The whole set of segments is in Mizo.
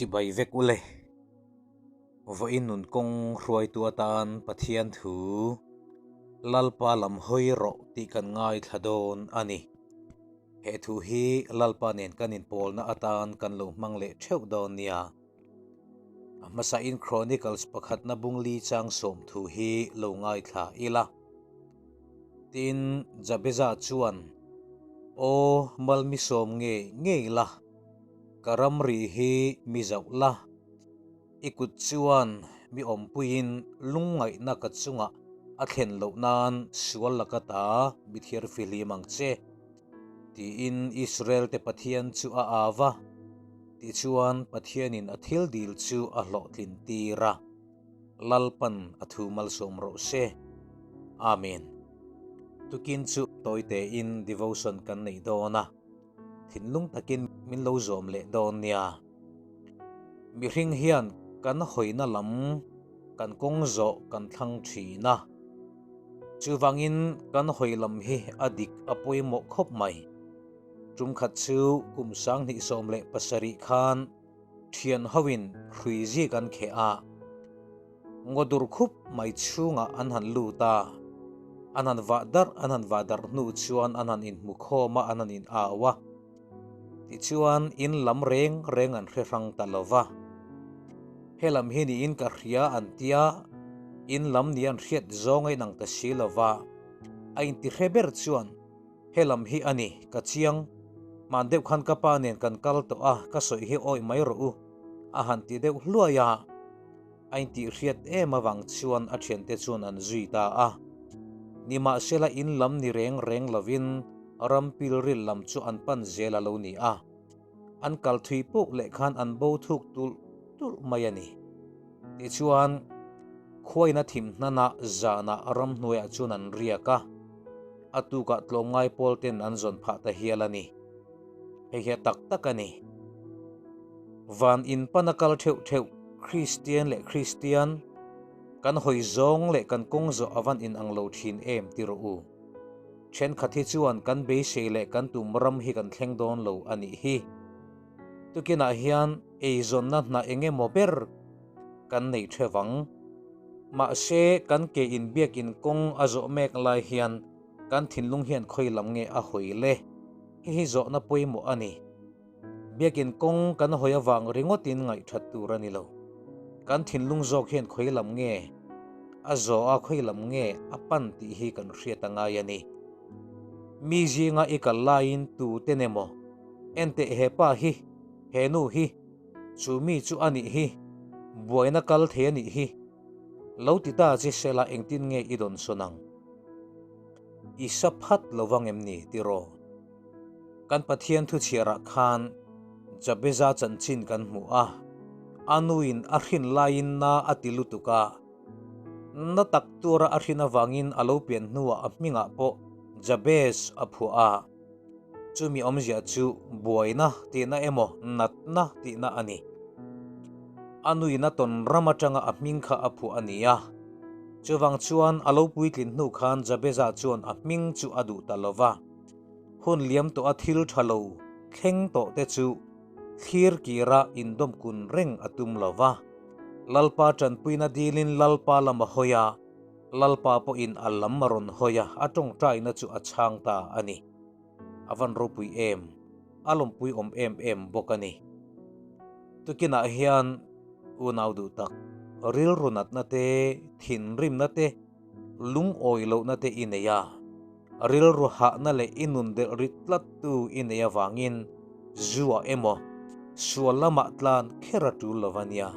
Chibai vek ule. Vawiin nun kawng hruaitu atan Pathian thu Lalpa lam hawi rawh tih kan ngaithla dawn a ni. He thu hi Lalpa nen kan inpawlna atan kan lo hmang leh theuh dawn nia. A hmasain Chronicles pakhatna bungli chang 30 hi lo ngaithla ila. Tin, Jabeza chuan, Aw, malmisawm ngei ngei la, ka ramri hi mi zauh la, i kut chuan mi awmpuiin lungngaihna ka chungah a thlen loh nan sual laka ta mi thiar fihlim ang che, tiin Israel-te Pathian chu a au va. Tichuan, Pathianin a thil dil chu a hlawhtlin tir a. Lalpan a thu malsawm rawh se. Amen. Tukin chu tawitein devotion kan neih dawn a, thinlung takin min lo zawm leh dawn nia. Mihring hian kan hawina lam kan kawng zawh kan thlang thin a, chuvangin kan hawi lam hi a dik a pawimawh khawp mai. Tumkhat chu kum 2017 khan Thian hoin hrui zik an kheh a, ngaw dur khup mai chhungah an han lut a, an han vah darh an han vah darh hnu chuan an han inhmu khawm a, an han in au a, tichuan in lam reng reng an hre hrang ta lo va. Helam hi niin ka hria an tia, in lam ni an hriat zawng a inang ta si lo va, a intihre ber chuan Helam hi a ni, ka chiang. Hman deuh khan ka pa nen kan kal tawh a, ka sawi hi awih mai rawh u, a han ti deuh hluai a. A intih hriat em avang chuan a thiante chuan an zui ta a. Nimahsela in lam ni reng reng lovin ram pilril lam chu an pan zel a lo ni a. An kal thui poh leh khan an bo thuk tulh tulh mai a ni. Tichuan, khuaina thim hnana zanah ramhnuaiah chuan an riak a, a tukah tlawmngai pawl ten an zawn phah ta hial a ni. Hei hi a tak tak a ni. Van in pana kal theuh theuh Kristian leh Kristian, kan hawi zawng leh kan kawng zawh a van inang lo thin em ti rawh u. Thenkhat hi chuan kan beisei leh kan tum ram hi kan thleng dawn lo a nih hi. Tukinah hian eizawnna hna eng emaw ber kan nei theuh ang. Mahse, kan ke inbiakin kawng a zawh mek lai hian kan thinlung hian khawi lam nge a hawi le? Hei hi zawhna pawimawh a ni. Biakin kawng kan hawi avang ringawtin ngaihthat tur a ni lo. Kan thinlung zawk hian khawi lam nge a zawh a, khawi lam nge a pan tih hi kan hriat a ngai a ni. Mi zinga i kal laiin tuten emaw, Enteh he pa hi, he nu hi, chu mi chu a nih hi, buaina kal thei a nih hi, lo ti ta che sela engtin nge i dawn sawn ang? I sa phat lo vang em ni tiraw? Kan Pathian thuchhiarah khan Jabeza chanchin kan hmu a, a nuin a hrin laiin na a ti lutuk a, na tak tura a hrin avangin a lo pian hnuah a hmingah pawh Jabez a phuah a. Chumi awmzia chu buaina tihna emaw natna tihna a ni. A nuin a tawn ram atanga a hming kha a phuah a ni a. Chuvang chuan a lo puitlin hnu khan Jabeza chuan a hming chu a duh ta lo va. Hun liam tawh a thil tha lo thleng tawh te chu thlir kira indawm kun reng a tum lo va. Lalpa tanpuina dilin Lalpa lam a hawi a, Lalpa pawhin a lam a rawn hawi a, a tawngtaina chu a chhang ta a ni. A van ropui em, a lawmpui awm em em bawk a ni. Tukinah hian unau duh tak, rilru natna te, thinrimna te, lungawi lohna te i nei a. Rilru hahna leh i nun delh rit tlattu i nei avangin zuah emaw sual lamah tlan kher a tul lo ania.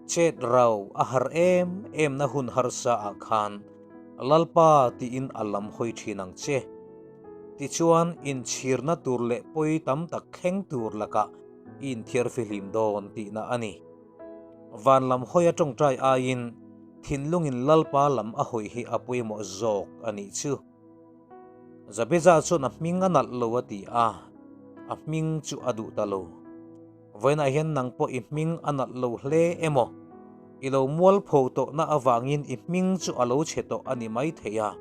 Chet rau a har em emna hun harsa ah khan Lalpa tiin a lam hawi thin ang che. Tichuan inchhirna tur leh pawi tam tak thleng tur lakah i inthiar fihlim dawn tihna a ni. Van lam hawi a tawngtai aiin thinlungin Lalpa lam a hawi hi a pawimawh zawk a nih chu. Jabeza chuan a hming a nalh lo a ti a, a hming chu a duh ta lo. Vawiinah hian nang pawh i hming a nalh lo hle emaw? I lo mualpho tawhna avangin i hming chu a lo chhe tawh a ni mai thei a.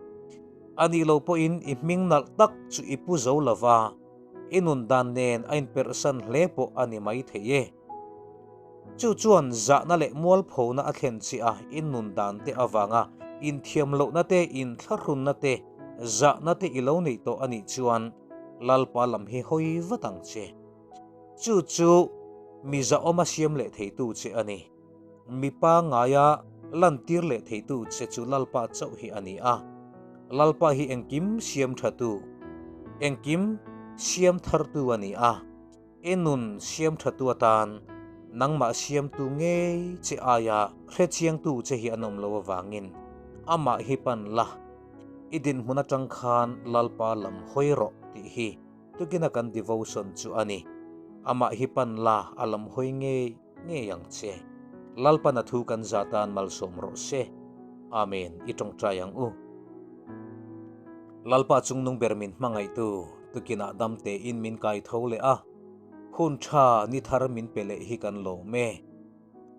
A nih loh pawhin i hming nalh tak chu i pu zo lo va. I nun dan nen a inperhsan hle pawh a ni mai thei e. Chu chuan zahna leh mualphona a thlen chi a, i nun dan te avanga inthiam lohna te, inthlahrunna te, zahna te i lo neih tawh a nih chuan Lalpa lam hi hawi vat ang che. Chu chu mi zahawma siam leh theitu che a ni. Mipa ngaia lantir leh theitu che chu Lalpa chauh hi a ni a. Lalpa hi engkim siam thatu, engkim siam thartu a ni a. I nun siam thatu atan nangmah siamtu ngei che aia hrechiangtu che hi an awm lo avangin amah hi pan la, i dinhmun atang khan Lalpa lam hawi rawh tih hi tukina kan devotion chu a ni. Amah hi pan la, a lam hawi ngei ngei ang che. Lalpan a thu kan za tan malsawm rawh se. Amen. I tawngtai ang u. Lalpa chungnung ber min hmangaihtu tukinah dam tein min kai tho leh a, hun tha ni thar min pe leh hi kan lawm e.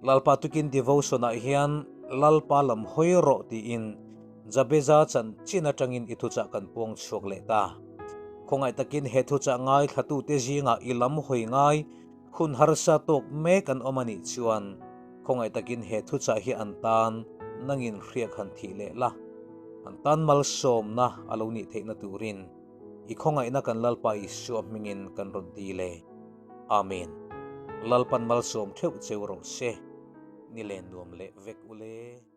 Lalpa tukin devotion ah hian Lalpa lam hawi rawh tiin Jabeza chanchin atangin i thuchah kan puang chhuak leh ta. Khawngaih takin he thuchah ngaithlatute zingah i lam hawi ngai hun harsa tawk mek an awm a nih chuan Khawngaih takin he thuchah hi an tan nangin hriak han thih leh la, an tan malsawmna a lo nih theihna turin i khawngaihna kan Lalpa Isua hmingin kan rawn dil e. Amen. Lalpan malsawm theuh cheu rawh se. Ni len nuam leh vek ule.